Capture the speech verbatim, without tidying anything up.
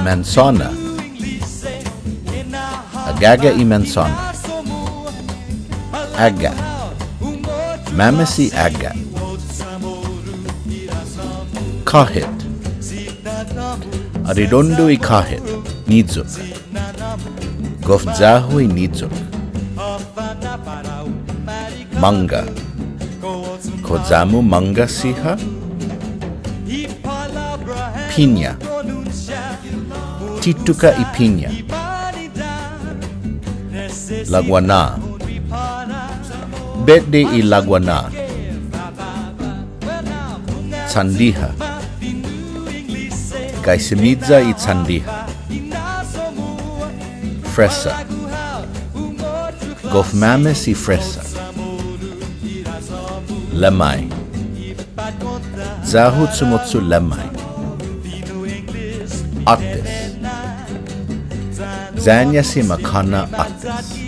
Mansåna. Agaga' i mansåna. Aga'. Mames i aga'. Kahit. Aredondo i kahit. Niyok. Gof ya-hu i niyok. Mangga. Kao ya-mu mangga siha? Piña. Titokka i piña. Laguana'. Betde i laguana'. Chandiha. Gai simiya i chandiha. Fresa. Gof mames i fresa. Lemmai. Ya-hu chumocho lemmai. Åttes. Ya-ña si makånna åttes.